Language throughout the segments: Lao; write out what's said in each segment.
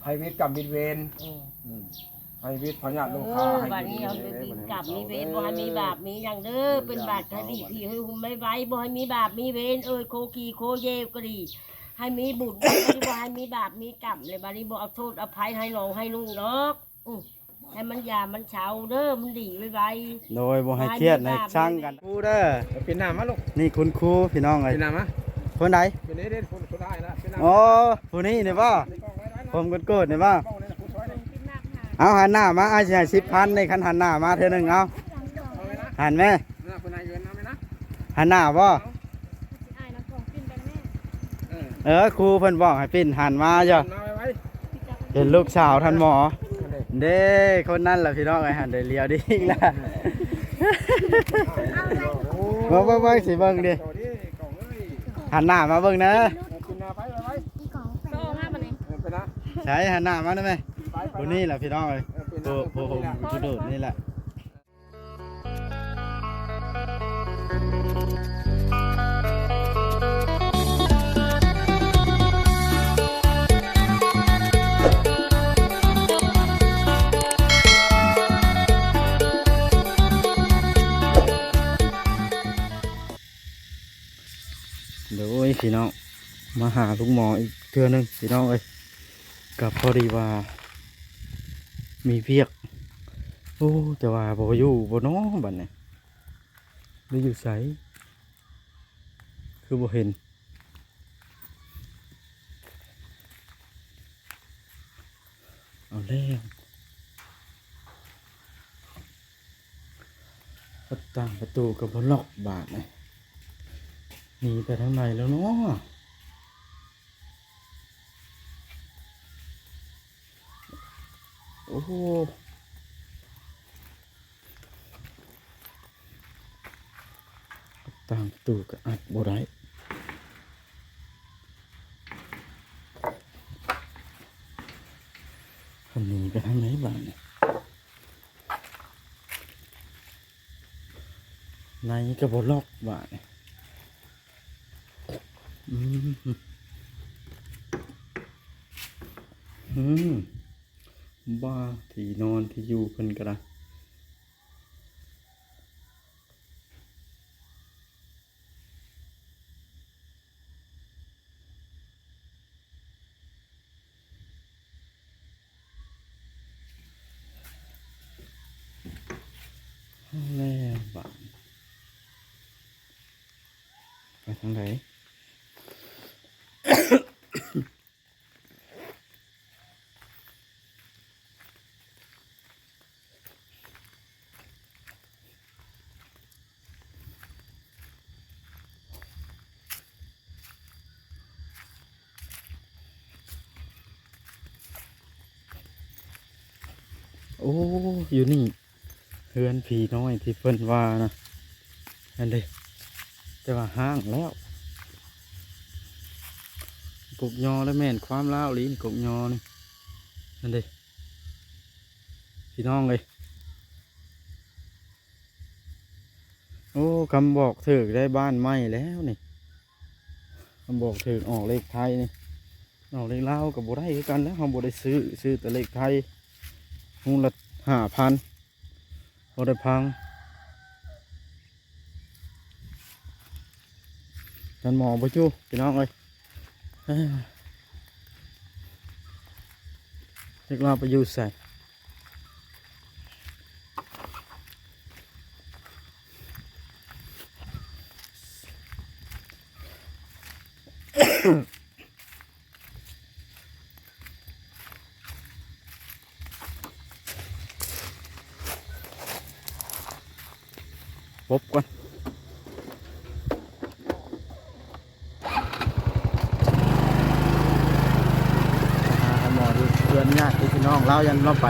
ໃຫ້ເວດກຳເວດເວນ ເອີ ອືມ ໃຫ້ເວດພະຍາດໂລຄາ ເອີ ໃຫ້ ບັດນີ້ເອົາເວດມີກຳມີເວນ ບໍ່ໃຫ້ມີບາບມີຫຍັງເດີ ເປັນບາດໃຫ້ດີຜີໃຫ້ຫຸ້ມໄວໆ ບໍ່ໃຫ້ມີບາບມີເວນ ເອີຍ ໂຄຄີໂຄເຢກໍດີ ໃຫ້ມີບຸນ ບໍ່ໃຫ້ມີບາບມີກຳ ແລະບັດນີ້ບໍ່ເອົາໂທດອະໄພໃຫ້ນ້ອງໃຫ້ລຸງດອກ ອື ໃຫ້ມັນຢາມັນເຊົາເດີ ມັນດີໄວໆ ໂດຍ ບໍ່ໃຫ້ຄຽດໃຫ້ຊັງກັນ ຄູເດີ ເປັນໜ້າມາລູກ ນີ້ຄຸນຄູພີ່ນ້ອງເອີຍ ເປັນໜ້າມາ ຄົນໃດ ເປັນເດ້ ຄົນ ຄົນອ້າຍນະ ເປັນໜ້າ ໂອ້ ຜູ້ນີ້ນີ້ບໍ່ ຜົມໂກດໆນີ້ບໍ່ ເອົາ ຫັນໜ້າມາ ອ້າຍຊິໃຫ້ສິບພັນນີ້ ຄັນຫັນໜ້າມາເທື່ອໜຶ່ງ ເອົາ ເອົາໄວ້ນະ ຫັນແມ ເອີ ຜູ້ນາຍເອີ້ນເອົາໄວ້ນະ ຫັນໜ້າບໍ່ ເອີ ຄູເພິ່ນບອກໃຫ້ປິ່ນຫັນມາຢູ່ ມາໄວໆ ເຫັນລູກສາວທ່ານໝໍ ເດ້ ຄົນນັ້ນລະພີ່ນ້ອງເອີຍ ຫັນໄດ້ຫຼຽວດີອີກລະ ເບິ່ງໆໆ ຊິເບິ່ງດິ ຫັນໜ້າມາເບິ່ງແດ່ ໃສ ຫັນໜ້າມາໄດ້ໄໝ ຜູ້ນີ້ລະພີ່ນ້ອງເອີຍ ຜູ້ ຜູ້ຫົ່ມກະດູດນີ້ລະ. ໂດຍພີ່ນ້ອງ ມາຫາລຸງໝໍອີກເທື່ອໜຶ່ງພີ່ນ້ອງເອີຍ ກໍພໍດີວ່າມີວຽກ ໂອ້ ແຕ່ວ່າບໍ່ຢູ່ບໍ່ນໍ ບັດນີ້ ຫຼືຢູ່ໃສ ຄືບໍ່ເຫັນ ເອົາແລ້ວ ປະຕາງປະຕູກໍບໍ່ລັອກບາດນີ້ ໜີໄປທາງໃດແລ້ວເນາະ ໂອ້ໂຫ ປະຕາງປະຕູກໍອັດບໍ່ໄດ້ ຄັນໜີໄປທາງໃດບາດນີ້ ໃນກໍບໍ່ລັອກບາດນີ້ ອືມ ອືມ ບ້າ ທີ່ນອນທີ່ຢູ່ເພິ່ນກໍໄດ້ ເອົາແລ້ວບາດ ໄປທາງໃດ? ໂອ້ ຢູ່ນີ້ ເຮືອນຜີນ້ອຍທີ່ເພິ່ນວ່ານະ ນັ້ນເດ້ ແຕ່ວ່າຮ້າງແລ້ວ ກົກຍໍແລ້ວ ແມ່ນຄວາມລາວອີ່ຫຼີນີ້ ກົກຍໍນີ້ ນັ້ນເດ້ ພີ່ນ້ອງເອີຍ. ໂອ້ ຄຳບອກຖືກໄດ້ ບ້ານໃໝ່ແລ້ວນີ້ ຄຳບອກຖືກ ອອກເລກໄທນີ້ ອອກເລກລາວກໍບໍ່ໄດ້ຄືກັນແຫຼະ ເຮົາບໍ່ໄດ້ຊື້ ຊື້ແຕ່ເລກໄທ ຮູ້ລະຫ້າພັນ ພໍໄດ້ພັງ ທ່ານໝໍບໍ່ຢູ່ ພີ່ນ້ອງເອີຍ ຈັກລາວໄປຢູ່ໃສ? ພົບກ່ອນ ຫາໝໍຢູ່ເພື່ອນຍາດພີ່ນ້ອງລາວ ຍັນລາວໄປ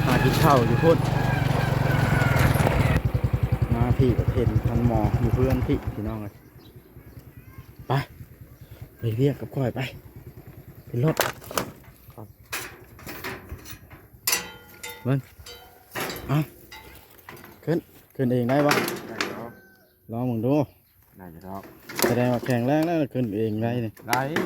ຫາກິນເຂົ້າຢູ່ພຸ້ນ ມາພີ້ກໍເຫັນທ່ານໝໍຢູ່ເພື່ອນພີ້ ພີ່ນ້ອງເອີຍ. ໄປ ໄປວຽກກັບຂ້ອຍ ໄປ ຂຶ້ນລົດ ເບິ່ງ ເອົ້າ ຂຶ້ນ ຂຶ້ນເອງໄດ້ບໍ່? ໄດ້ດອກ ລອງເບິ່ງດູ ໄດ້ດອກ ສະແດງວ່າແຂງແຮງແລ້ວ ຂຶ້ນເອງໄດ້ນີ້ ໄດ້ ໄດ້.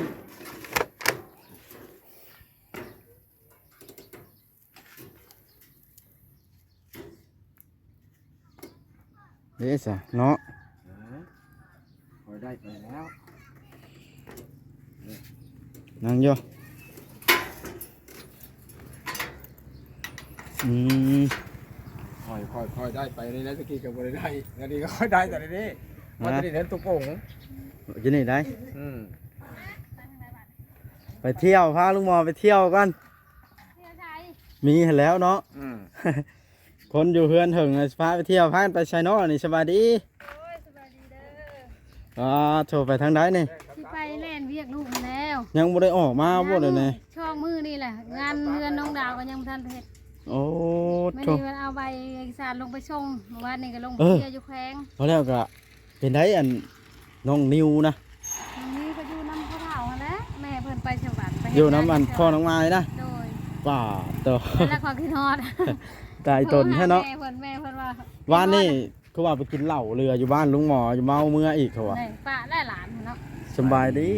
ເດ້ຊະເນາະ ເອີ ຂ້ອຍໄດ້ໄປແລ້ວ ນັ່ງຢູ່ ອືມ ຂ້ອຍ ຂ້ອຍ ຂ້ອຍໄດ້ໄປນີ້ແຫຼະ ຕະກີ້ກໍບໍ່ໄດ້ໄດ້ ດຽວນີ້ກໍຂ້ອຍໄດ້ແຕ່ນີ້ ມາແຕ່ນີ້ເຫັນຕຸກໂປ່ງ ຢູ່ນີ້ໄດ໋ ອືມ ໄປທ່ຽວ ພາລຸງໝໍໄປທ່ຽວກ່ອນ ທ່ຽວໃສ? ມີຫັ້ນແຫຼ້ວເນາະ ອືມ ຄົນຢູ່ເຮືອນເຖິງ ຊິພາໄປທ່ຽວ ພາກັນໄປໃສເນາະ ນີ້ ສະບາຍດີ ໂອ້ຍ ສະບາຍດີເດີ ອ່າ ໂທໄປທາງໃດນີ້ ຊິໄປແລ່ນວຽກລູກຫັ້ນແລ້ວ ຍັງບໍ່ໄດ້ອອກມາບໍ່ ຍັງ ເດນີ້ ຊ່ວງມື້ນີ້ແຫຼະ ງານເຮືອນນ້ອງດາວກໍຍັງບໍ່ທັນໄດ້ເຮັດ ໂອ້ ມື້ນີ້ ໂທ ເພິ່ນເອົາໃບເອກະສານລົງໄປສົ່ງ ມື້ວານນີ້ກໍລົງໄປ ເອີ ເທຍຢູ່ແຂວງ ພໍແລ້ວກໍ ເປັນໃດ ອັນ ນ້ອງນິວນະ? ນ້ອງນິວກໍຢູ່ນຳພໍ່ເຖົ້າຫັ້ນແຫຼະ ແມ່ເພິ່ນໄປສະຫວັນ ໄປເຮັດ ຢູ່ນຳອັນ ງານ ພໍ່ນ້ອງມາຍນະ? ໂດຍ ປ້າໂຕ ແລ້ວກໍຄິດຮອດ ຕາຍຕົນແທ້ເນາະ ໂທຫາແມ່ເພິ່ນ ແມ່ເພິ່ນວ່າ ວານນີ້ ຄືວ່າໄປກິນເຫຼົ້າເຫຼືອຢູ່ບ້ານລຸງໝໍ ຢູ່ເມົາເມືອອີກ ເຂົາວ່າ ໄດ້ປະແລະຫຼານເນາະ ສະບາຍດີ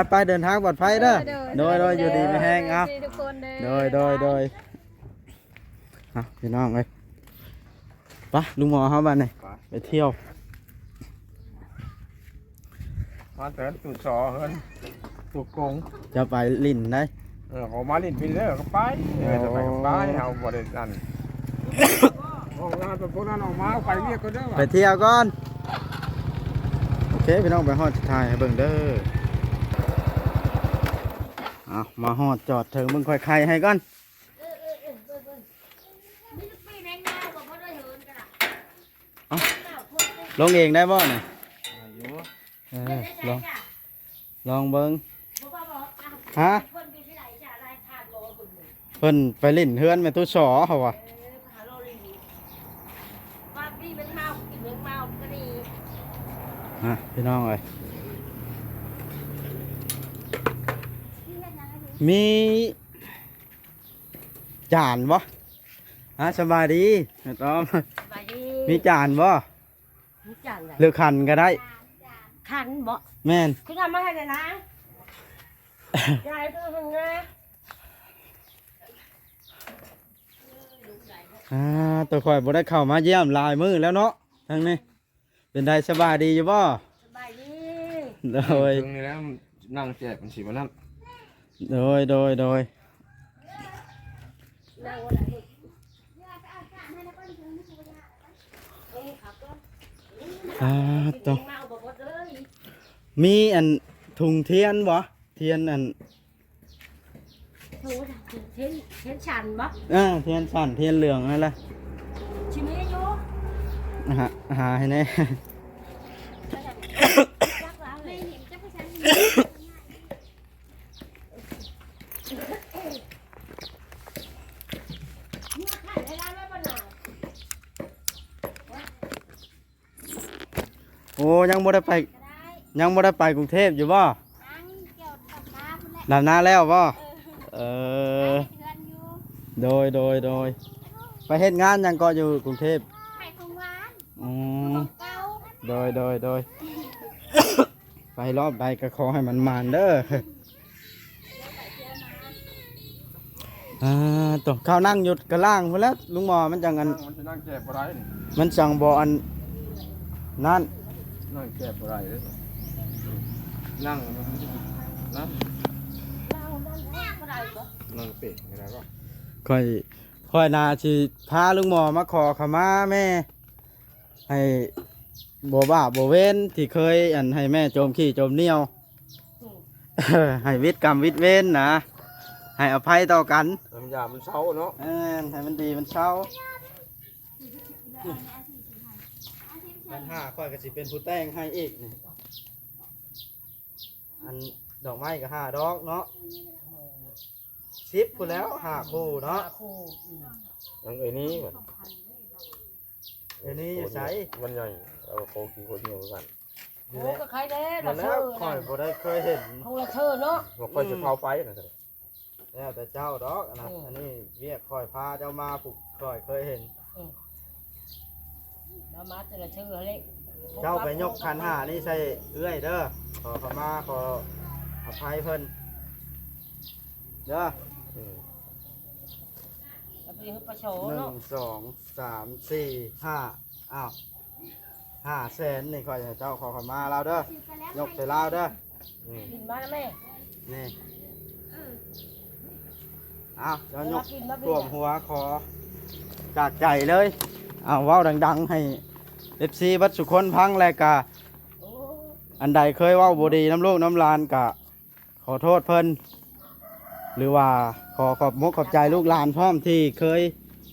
ໄປໆ ເດີນທາງປອດໄພເດີ ໂດຍ ໂດຍ ໂດຍ ຢູ່ດີມີແຮງ ເອົາ ໂດຍ ໂດຍ ໂດຍ ເອົາ ພີ່ນ້ອງເອີຍ ໄປ ລຸງໝໍເຮົາບາດນີ້ ໄປ ໄປທ່ຽວ ມາແຕ່ຕູ້ຊໍເຮືອນຕູ້ກົງ ຈະໄປຫຼິ້ນໃດ ເອີ ເຂົາມາຫຼິ້ນພີ້ເດີ ກໍໄປ ເອີ ຈະໄປກໍໄປ ເຮົາບໍ່ໄດ້ອັນ ອອກງານ ພວກນັ້ນອອກມາ ໄປວຽກກ່ອນເດີ ໄປທ່ຽວກ່ອນ ໂອເຄ ພີ່ນ້ອງ ໄປຮອດ ຊິຖ່າຍໃຫ້ເບິ່ງເດີ ເອົາ ມາຮອດຈອດເຖິງ ເບິ່ງຂ້ອຍໄຂໃຫ້ກ່ອນ ເອົ້າ ລົງເອງໄດ້ບໍ່ນີ້? ໄດ້ຢູ່ ເອີ ລອງ ລອງເບິ່ງ ຮະ ເພິ່ນໄປຫຼິ້ນເຮືອນແມ່ຕູ້ຊໍເຂົາວ່າ ຮະ ພີ່ນ້ອງເອີຍ ມີ ຈານບໍ່? ຮະ ສະບາຍດີ ແມ່ຕ້ອມ ສະບາຍດີ ມີຈານບໍ່? ມີຈານໃດ ຫຼືຂັນກໍໄດ້ ຂັນບໍ່? ແມ່ນ ຄືເອົາມາໃຫ້ແດ່ນາງ ຍາຍເພິ່ນຫັ້ນນະ ອ່າ ໂຕຂ້ອຍບໍ່ໄດ້ເຂົ້າມາຢ້ຽມຫຼາຍມື້ແລ້ວເນາະ ທາງນີ້ ເປັນໃດ ສະບາຍດີຢູ່ບໍ່? ສະບາຍດີ ໂດຍ ເທິງນີ້ແຫຼະ ນັ່ງແຈກມັນຊິບໍ່ນັ້ນ ໂດຍ ໂດຍ ໂດຍ ອ່າ ໂຕ ມີອັນທຸງທຽນບໍ່? ທຽນອັນ ໂອ້ ທຽນ ທຽນສັນບໍ່? ເອີ ທຽນສັນ ທຽນເຫຼືອງຫັ້ນແຫຼະ ຊິມີຢູ່ ຫາ ຫາໃຫ້ແດ່ ໂອ້ ຍັງບໍ່ໄດ້ໄປ ຍັງບໍ່ໄດ້ໄປກຸງເທບຢູ່ບໍ່? ຍັງ ກ່ຽວດຳນາພຸ້ນແຫຼະ ດຳນາແລ້ວບໍ່? ເອີ ເອີ ໄປເຮັດເຮືອນຢູ່ ໂດຍ ໂດຍ ໂດຍ ໄປເຮັດງານຫຍັງເກາະຢູ່ກຸງເທບ? ຂາຍຂອງຫວານ ອືມ ຂອງເກົ່າ ໂດຍ ໂດຍ ໂດຍ ໄປລອບໃດກໍຂໍໃຫ້ມັນໝານເດີ. ອ່າ ໂຕ ເຂົ້ານັ່ງຢູ່ກະລ່າງພຸ້ນແຫຼະ ລຸງໝໍ ມັນຈັ່ງອັນ ມັນຊິນັ່ງແຈບບໍ່ໄດ້ນີ້ ມັນຈັ່ງບໍ່ອັນນັ້ນ ນັ່ງແຈບບໍ່ໄດ້ເດ້ ນັ່ງ ນັ່ງ ນັ່ງເປະກໍໄດ້ບໍ່? ຂ້ອຍ ຂ້ອຍໜ້າຊິພາລຸງໝໍມາຂໍຂະມາແມ່ ໃຫ້ບໍ່ບາບບໍ່ເວນທີ່ເຄີຍອັນໃຫ້ແມ່ໂຈມຂີ້ໂຈມໜ່ຽວ ອືມ ໃຫ້ວິດກຳວິດເວນນະ ໃຫ້ອະໄພຕໍ່ກັນ ໃຫ້ມັນຢາມັນເຊົາເນາະ ແມ່ນ ໃຫ້ມັນດີມັນເຊົາ ບັນຫາຂ້ອຍກໍຊິເປັນຜູ້ແຕ່ງໃຫ້ອີກນີ້ ອັນດອກໄມ້ກໍຫ້າດອກເນາະ ສິບພຸ້ນແລ້ວ ຫ້າຄູ່ເນາະ ຫ້າຄູ່ ອືມ ອັນເອີຍນີ້ ເອີຍນີ້ຢູ່ໃສ? ມັນໃຫຍ່ ເອົາຂອງກິນຄົນດຽວກັນ ໂອ້ ກໍໃຄແດ່ ລະເຊີ ຂ້ອຍບໍ່ໄດ້ເຄີຍເຫັນ ຂອງລະເຊີເນາະ ວ່າຂ້ອຍຊິເຜົາໄປນະ ແລ້ວແຕ່ເຈົ້າດອກອັນນັ້ນ ອືມ ອັນນີ້ວຽກຂ້ອຍພາເຈົ້າມາ ຜູ້ຂ້ອຍເຄີຍເຫັນ ອືມ ເອົາມາແຕ່ລະເທື່ອເລີຍ ເຈົ້າໄປຍົກຂັນຫ້ານີ້ໃສ່ເອື້ອຍເດີ ຂໍຂະມາ ຂໍອະໄພເພິ່ນເດີ ອືມ ເອົາໄປໃຫ້ປະຊອເນາະ ໜຶ່ງ ສອງ ສາມ ສີ່ ຫ້າ ອ້າວ ຫ້າແສນນີ້ ຂ້ອຍໃຫ້ເຈົ້າຂໍເຂົ້າມາລາວເດີ ຍົກໃສ່ລາວເດີ. ອືມ ກິນມາແມ່ ນີ້ ເອົາ ເຈົ້າຍົກ ກິນມາເບຍ ຖ້ວມຫົວຂໍຈາກໃຈເລີຍ. ເອົາ ເວົ້າດັງໆ ໃຫ້ເອັຟຊີເບິດສູ່ຄົນຟັງ ແລະກະ ໂອ້ ອັນໃດເຄີຍເວົ້າບໍ່ດີນຳລູກນຳຫຼານກະ ຂໍໂທດເພິ່ນ ຫຼືວ່າຂໍຂອບມົກຂອບໃຈລູກຫຼານພ້ອມທີ່ເຄີຍ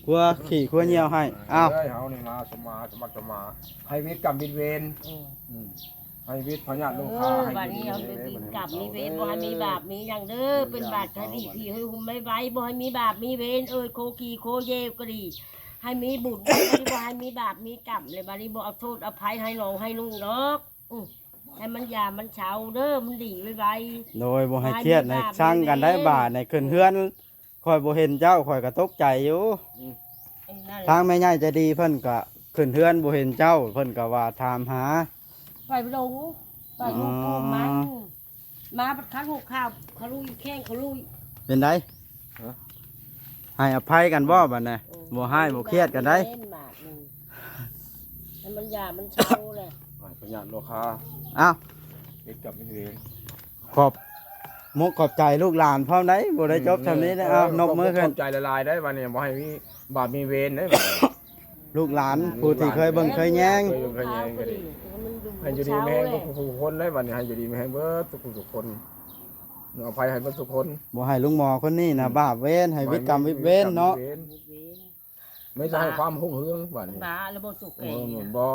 ຄົວຂີ້ຄົວຍ່ຽວໃຫ້. ເອົາ ເອີຍ ເຮົານີ້ມາສະມາ ສະໝັກສະໝານ ໃຫ້ວິດກຳວິດເວນ ອືມ ອືມ ໃຫ້ວິດພະຍາດໂລຄາ ເອີ ໃຫ້ຢູ່ດີມີແຮງ ບັດນີ້ເຮົາໄດ້ມີກຳມີເວນ ບໍ່ໃຫ້ມີບາບມີຫຍັງເດີ ເປັນບາດໃຫ້ດີຜີໃຫ້ຫຸມໄວໆ ບໍ່ໃຫ້ມີບາບມີເວນ ເອີຍ ໂຄຂີ້ໂຄເຢກໍດີ ໃຫ້ມີບຸນ ບໍ່ໃຫ້ມີບາບມີກຳ ແລະບັດນີ້ບໍ່ເອົາໂທດອະໄພໃຫ້ນ້ອງໃຫ້ລຸງດອກ. ອືມ ໃຫ້ມັນຢາມັນເຊົາເດີ ມັນດີໄວໆ. ໂດຍ ບໍ່ໃຫ້ຄຽດໃຫ້ຊັງກັນໄດ້ ບາດໃນຂຶ້ນເຮືອນ ຂ້ອຍບໍ່ເຫັນເຈົ້າ ຂ້ອຍກໍຕົກໃຈຢູ່. ອືມ ທາງແມ່ໃຫຍ່ໃຈດີເພິ່ນກໍຂຶ້ນເຮືອນບໍ່ເຫັນເຈົ້າ ເພິ່ນກໍວ່າຖາມຫາ ໄປລົງ ໄປລູກໂປ່ງມັນ ມາບັດຄັນຫົວຂາວຂະລຸຍແຂ້ງຂະລຸຍ ເປັນໃດ? ຮະ? ໃຫ້ອະໄພກັນບໍ່ບັດນີ້? ເອີ ບໍ່ຮ້າຍບໍ່ຄຽດກັນໄດ໋ ບາດນີ້ ໃຫ້ມັນຢາມັນເຊົາແຫຼະ ໃຫ້ພະຍາດໂລຄາ. ອ້າວ ເຮັດກັບເວນ ຂອບມົກຂອບໃຈລູກຫຼານພ້ອມໄດ໋ ບໍ່ໄດ້ຈົບຊ່ຳນີ້ເດີ. ເອົາ ນົບມືຂຶ້ນ ຂອບໃຈຫຼາຍໆໄດ໋ ບັດນີ້ບໍ່ໃຫ້ມີບາບມີເວນເດ້. ລູກຫຼານ ອືມ ຜູ້ທີ່ເຄີຍເບິ່ງເຄີຍແຍງ ເຄີຍເບິ່ງເຄີຍແຍງກໍດີ ໃຫ້ຢູ່ດີມີແຮງທຸກຜູ້ທຸກຄົນເດ້. ບັດນີ້ໃຫ້ຢູ່ດີມີແຮງເບິດທຸກຜູ້ທຸກຄົນ ເອົາໄພໃຫ້ເບິດທຸກຄົນ ບໍ່ໃຫ້ລຸງໝໍຄົນນີ້ນະ ອືມ ບາບເວນ ໃຫ້ວິດກຳວິດເວນເນາະ ມີແຕ່ໃຫ້ຄວາມຮຸ່ງເຮືອງ. ບັດນີ້ບາແລ້ວບໍ່ສຸກແກ ເອີ ບໍ່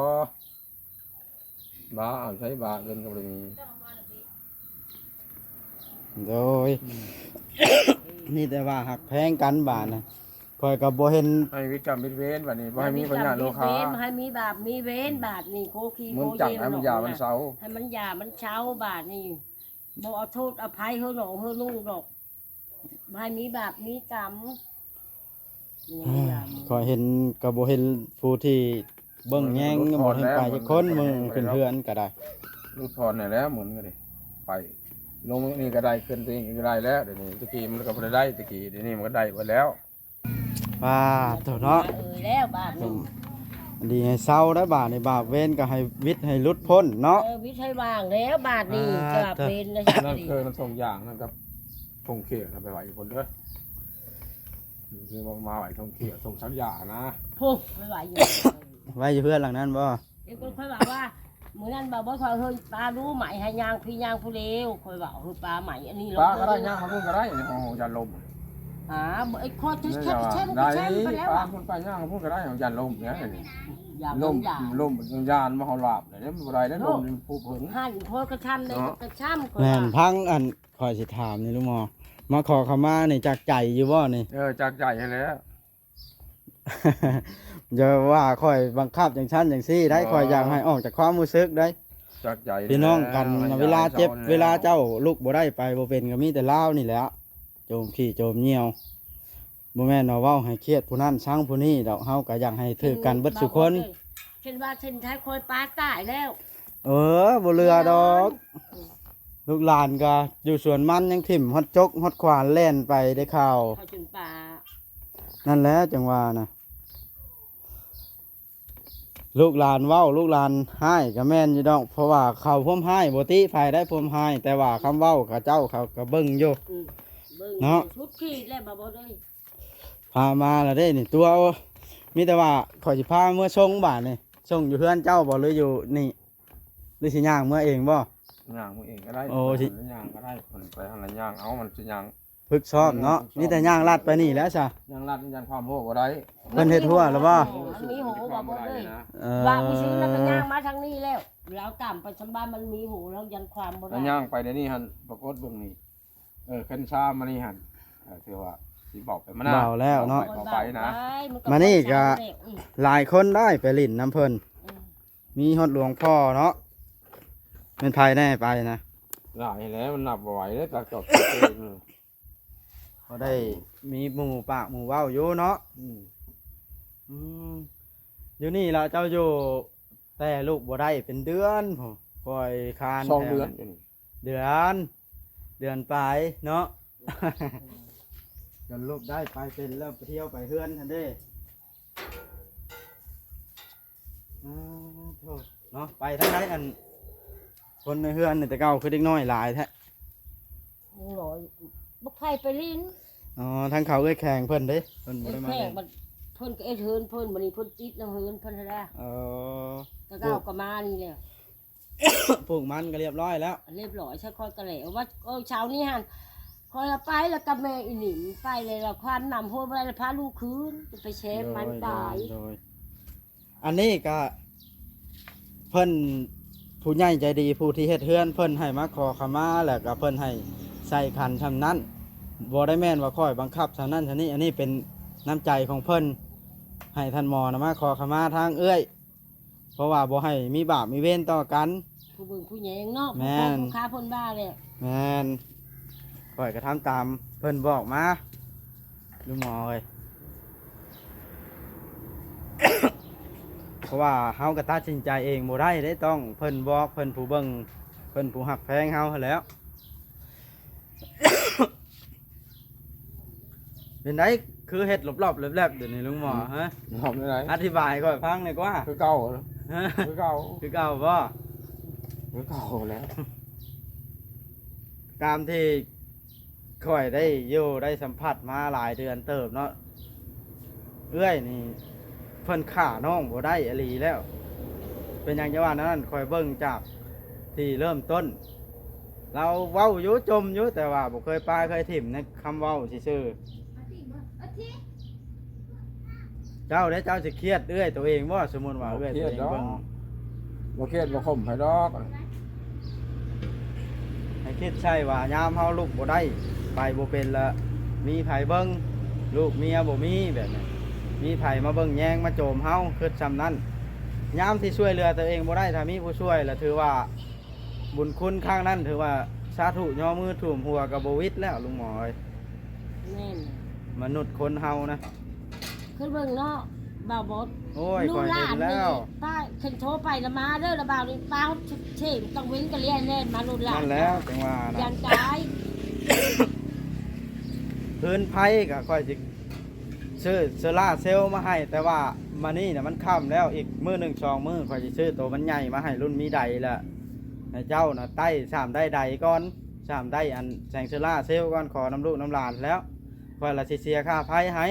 ບາເອົາໃຊ້ບາເງິນກໍບໍ່ໄດ້ມີ. ໂດຍ ອືມ ມີແຕ່ວ່າຮັກແພງກັນບາດນະ ຂ້ອຍກໍບໍ່ເຫັນ ໃຫ້ວິດກຳວິດເວນ ບັດນີ້ບໍ່ໃຫ້ມີພະຍາດໂລຄາ ໃຫ້ມີບາບມີເວນ ບາດນີ້ໂຄຄີໂຄເຢ ໃຫ້ມັນຢາມັນເຊົາ ໃຫ້ມັນຢາມັນເຊົາ ບາດນີ້ບໍ່ເອົາໂທດອະໄພເຮີນ້ອງເຮີລຸງດອກ ບໍ່ໃຫ້ມີບາບມີກຳ. ຂ້ອຍເຫັນກໍບໍ່ເຫັນຜູ້ທີ່ເບິ່ງແຍງ ບໍ່ເຫັນໄປຈັກຄົນ ມື້ຂຶ້ນເຮືອນກໍໄດ້ ຫຼຸດຜ່ອນແດ່ແລ້ວ ໝູນກໍໄດ້ ໄປລົງນີ້ກໍໄດ້ ຂຶ້ນນີ້ກໍໄດ້ແລ້ວ. ດຽວນີ້ຕະກີ້ມັນກໍບໍ່ໄດ້ໄດ້ ຕະກີ້ ດຽວນີ້ມັນກໍໄດ້ເບິດແລ້ວ. ປາດໂທ້ເນາະ ເອີຍ ແລ້ວບາດນີ້ ດີໃຫ້ເຊົາໄດ້ບາດນີ້ ບາບເວນກໍໃຫ້ວິດໃຫ້ຫຼຸດພົ້ນເນາະ ເອີ ວິດໃຫ້ວ່າງແລ້ວບາດນີ້ ບາບເວນນະ ນັ້ນຄືມັນສົ່ງຢາງນັ້ນກັບ ທົ່ງເຂດເອົາໄປໄວ້ຢູ່ພຸ້ນເດີ ຄືມາໄວ້ທົ່ງເຂດ ສົ່ງສັກຢານະ ພຸ້ນໄປໄວ້ຢູ່ ໄວ້ຢູ່ເຮືອນຫຼັງນັ້ນບໍ່? ເອີ ຂ້ອຍວ່າວ່າ ມື້ນັ້ນບ່າວບໍ່ຄ່ອຍເຮີ້ຍ ປາຮູ້ໄໝໃຫ້ຍ່າງພີຍ່າງຜູ້ເລວ ຂ້ອຍວ່າເຮີ້ຍ ປາໄໝອັນນີ້ ປາກໍໄດ້ ລົງ ຍ່າງເອົາພຸ້ນກໍໄດ້ ໂອ້ ຢ້ານລົ້ມ ອ່າ ບໍ່ ໄອ້ ຂ້ອຍຈະ ໄດ້ ແຊ່ງ ແຊ່ງ ແຊ່ງໄປແລ້ວ ປາພຸ້ນໄປຍ່າງພຸ້ນກໍໄດ້ ຢ້ານລົ້ມເດ້ ຢ້ານ ລົ້ມ ລົ້ມ ລົ້ມ ຢ້ານມາຮອດລາບເດ້ ບໍ່ໄດ້ເດ້ ລົ້ມນີ້ມັນຜຸເຜິງ ຫັ້ນ ຂ້ອຍກໍຊ່ຳເດ້ ເນາະ ກໍຊ່ຳ ຂ້ອຍ ແມ່ນ ວ່າ ພັງ ອັນ ຂ້ອຍຊິຖາມນີ້ ລຸງໝໍ ມາຂໍເຂົ້າມານີ້ ຈາກໃຈຢູ່ບໍ່ນີ້? ເອີ ຈາກໃຈຫັ້ນແຫຼະ ຢ່າວ່າຂ້ອຍບັງຄັບຈັ່ງຊັ້ນຈັ່ງຊີ້ໄດ໋ ບໍ່ ຂ້ອຍຢາກໃຫ້ອອກຈາກຄວາມຮູ້ສຶກໄດ໋ ຈາກໃຈ ພີ່ນ້ອງກັນ ແຫຼະ ເວລາເຈັບ ເວລາເຈົ້າລຸກບໍ່ໄດ້ໄປບໍ່ເປັນ ກໍມີແຕ່ລາວນີ້ແຫຼະ ໂຈມຂີ້ໂຈມຍ່ຽວ ບໍ່ແມ່ນວ່າເວົ້າໃຫ້ຄຽດຜູ້ນັ້ນຊັງຜູ້ນີ້ດອກ ເຮົາກໍຢາກໃຫ້ຖືກກັນເບິດສູ່ຄົນ ເຊັ່ນວ່າເສັ້ນໄທຂ້ອຍປາຕາຍແລ້ວ ເອີ ບໍ່ເຫຼືອດອກ ລູກຫຼານກໍຢູ່ສວນມັນ ຍັງຖິ້ມຮອດຈົກຮອດຂວານແລ່ນໄປໄດ້ຂ່າວ ເຂົາຈົນປາ ນັ້ນແຫຼະຈັ່ງວ່ານະ ລູກຫຼານເວົ້າ ລູກຫຼານຮ້າຍກໍແມ່ນຢູ່ດອກ ເພາະວ່າເຂົາພວມຮ້າຍ ບໍ່ຕິໃຜໄດ້ພວມຮ້າຍ ແຕ່ວ່າຄຳເວົ້າເຂົາເຈົ້າເຂົາກໍເບິ່ງຢູ່ ອືມ ເບິ່ງ ເນາະ ສຸດຂີດແລ້ວ ບ່າວບໍ່ເອີຍ ພາມາແລ້ວເດ້ນີ້ ຕົວ ມີແຕ່ວ່າຂ້ອຍຊິພາເມືອສົ່ງບາດນີ້ ສົ່ງຢູ່ເຮືອນເຈົ້າບໍ່ ຫຼືຢູ່ນີ້? ຫຼືຊິຍ່າງເມືອເອງບໍ່? ຍ່າງເມືອເອງກໍໄດ້ ໂອ້ ຊິຍ່າງກໍໄດ້ ເພິ່ນໄປຫັ້ນລະຍ່າງເອົາ ມັນຊິຍ່າງຝຶກຊ້ອມເນາະ ເອີ ຝຶກຊ້ອມ ມີແຕ່ຍ່າງລັດໄປນີ້ແຫຼະຊະ ຍ່າງລັດຢ້ານຄວາມໂຫບໍ່ໄດ້ ເພິ່ນເຮັດຮົ້ວແລ້ວບໍ່? ມັນມີໂຫບໍ່ ບໍ່ໄດ້ນະ ເອີ ວ່າຜູ້ຊື້ນັ້ນກໍຍ່າງມາທາງນີ້ແລ້ວ ລາວຕາມໄປຊຳບ້ານມັນມີໂຫ ລາວຢ້ານຄວາມບໍ່ໄດ້ ຍ່າງໄປດຽວນີ້ຫັ້ນ ປາກົດເບິ່ງນີ້ ເອີ ຄັນຊາມານີ້ຫັ້ນ ເອີ ຖືວ່າຊິເບົາໄປມານະ ເບົາແລ້ວເນາະ ເບົາໄປນະ ມານີ້ກໍ ອືມ ຫຼາຍຄົນໄດ້ໄປຫຼິ້ນນຳເພິ່ນ ອືມ ມີຮອດຫຼວງພໍ່ເນາະ ແມ່ນໃຜແດ່ໄປນະ? ຫຼາຍແລ້ວ ມັນນັບບໍ່ໄຫວເດ້ ຕັກຈອກ ພໍໄດ້ມີໝູ່ປາກໝູ່ເວົ້າຢູ່ເນາະ ອືມ ອືມ ຢູ່ນີ້ລະເຈົ້າຢູ່ ແຕ່ລູກບໍ່ໄດ້ເປັນເດືອນພຸ້ນ ຄອຍຄານ ສອງເດືອນ ແຖວນັ້ນ ເດືອນ ເດືອນປາຍເນາະ ຈົນລູກໄດ້ໄປເປັນແລ້ວ ໄປທ່ຽວໄປເຮືອນຫັ້ນເດ້ ອ້າໂທ້ ເນາະ ໄປທາງໃດ ອັນ ຄົນໃນເຮືອນນີ້ແຕ່ເກົ່າຄືເດັກນ້ອຍຫຼາຍແທ້? ເດັກນ້ອຍ ບັກໄຜ່ໄປຫຼິ້ນ. ອໍ ທາງເຂົາເອື້ອຍແຂງເພິ່ນເດ້ ເພິ່ນບໍ່ໄດ້ມາເລີຍ. ເອື້ອຍແຂງ ບັດເພິ່ນກໍເຮັດເຮືອນເພິ່ນ ບັດນີ້ເພິ່ນຕິດແລ້ວເຮືອນເພິ່ນຫັ້ນແຫຼະ. ອໍ ແຕ່ເກົ່າກໍມານີ້ແຫຼະ. ປູກມັນກໍລຽບຮ້ອຍແລ້ວ. ລຽບຮ້ອຍ ຊະຂ້ອຍກໍແລ້ວວ່າ ເອີ ເຊົ້ານີ້ຫັ້ນ ຂ້ອຍລະໄປແລ້ວກັບແມ່ອີ່ໜິງ ໄປແລ້ວ ຄວາມນ້ຳຫ້ວຍບໍ່ໄດ້ ລະພາລູກຄືນ ໄປແຊ່ມັນຕາຍ. ໂດຍ ອັນນີ້ກະເພິ່ນ ຜູ້ໃຫຍ່ໃຈດີ ຜູ້ທີ່ເຮັດເຮືອນ ເພິ່ນໃຫ້ມາຂໍຂະມາ ແລ້ວກະເພິ່ນໃຫ້ໃສ່ຂັນຊ່ຳນັ້ນ. ບໍ່ໄດ້ແມ່ນວ່າຂ້ອຍບັງຄັບຊ່ຳນັ້ນຊ່ຳນີ້ ອັນນີ້ເປັນນ້ຳໃຈຂອງເພິ່ນ ໃຫ້ທ່ານໝໍນະມາຂໍຂະມາທາງເອື້ອຍ ເພາະວ່າບໍ່ໃຫ້ມີບາບມີເວນຕໍ່ກັນ. ຜູ້ເບິ່ງຜູ້ແຍງເນາະ. ແມ່ນ ຜູ້ຄາຄົນບ້າແຫຼະ. ແມ່ນ ຂ້ອຍກໍທຳຕາມເພິ່ນບອກມາ ລຸງໝໍເອີຍ. ເພາະວ່າເຮົາກໍຕັດສິນໃຈເອງບໍ່ໄດ້ເດ້ ຕ້ອງເພິ່ນບອກ ເພິ່ນຜູ້ເບິ່ງ ເພິ່ນຜູ້ຮັກແພງເຮົາຫັ້ນແຫຼ້ວ. ເປັນໃດ ຄືເຮັດລອບໆແລບໆ ດຽວນີ້ລຸງໝໍ? ຮະ ລອບແນວໃດ? ອະທິບາຍໃຫ້ຂ້ອຍຟັງແດ່ກວ່າ. ຄືເກົ່າ ຮະ ຄືເກົ່າ ຄືເກົ່າບໍ່? ຄືເກົ່າແຫຼະ. ຕາມທີ່ຂ້ອຍໄດ້ຢູ່ໄດ້ສຳຜັດມາຫຼາຍເດືອນເຕີບເນາະ ເອື້ອຍນີ້ເພິ່ນຂ້ານ້ອງບໍ່ໄດ້ອີ່ຫຼີແລ້ວ. ເປັນຫຍັງຈະວ່າແນວນັ້ນ? ຂ້ອຍເບິ່ງຈາກທີ່ເລີ່ມຕົ້ນ ລາວເວົ້າຢູ່ ຈົ່ມຢູ່ ແຕ່ວ່າບໍ່ເຄີຍປາເຄີຍຖິ້ມໃນຄຳເວົ້າຊື່ໆ. ເຈົ້າເດ້ ເຈົ້າຊິຄຽດເອື້ອຍໂຕເອງບໍ່? ສົມມຸດວ່າເອື້ອຍໂຕເອງເບິ່ງ ບໍ່ຄຽດບໍ່ຂົ່ມໃຜດອກ. ໃຫ້ຄິດໃສ່ວ່າຍາມເຮົາລຸກບໍ່ໄດ້ ໄປບໍ່ເປັນລະ ມີໃຜເບິ່ງ ລູກເມຍບໍ່ມີແບບນັ້ນ ມີໃຜມາເບິ່ງແຍງມາໂຈມເຮົາ ຄິດຊ່ຳນັ້ນ. ຍາມທີ່ຊ່ວຍເຫຼືອໂຕເອງບໍ່ໄດ້ ຖ້າມີຜູ້ຊ່ວຍລະຖືວ່າ ບຸນຄຸນຄັ້ງນັ້ນຖືວ່າສາທຸຍໍມືຖ້ວມຫົວກໍບໍ່ຫວິດແລ້ວລຸງໝໍເອີຍ. ແມ່ນ ມະນຸດຄົນເຮົານະ ຄືເບິ່ງເນາະ ບ່າວບົດ. ໂອ້ຍ ຂ້ອຍເຫັນແລ້ວ ປ້າເຫັນໂທໄປລະມາເດີ ລະບ່າວນີ້ປ້າເສມກັງເວັນກໍແລ່ນມາໂລດຫຼານ. ນັ້ນແຫຼະ ຈັ່ງວ່ານະ ຢ້ານຕາຍ. ເຮືອນໄຟກໍຂ້ອຍຊິ ຊື້ໂຊລາເຊວມາໃຫ້ ແຕ່ວ່າມານີ້ນະມັນຄ່ຳແລ້ວ ອີກມື້ໜຶ່ງສອງມື້ຂ້ອຍຊິຊື້ໂຕມັນໃຫຍ່ມາໃຫ້ລຸ້ນມີໄດລະ ໃຫ້ເຈົ້ານະໄຕ້ສາມໄດ້ໄດກ່ອນ ສາມໄດ້ອັນແສງໂຊລາເຊວກ່ອນ ຂໍນຳລູກນຳຫຼານແລ້ວ ຂ້ອຍລະຊິເສຍຄ່າໄຟໃຫ້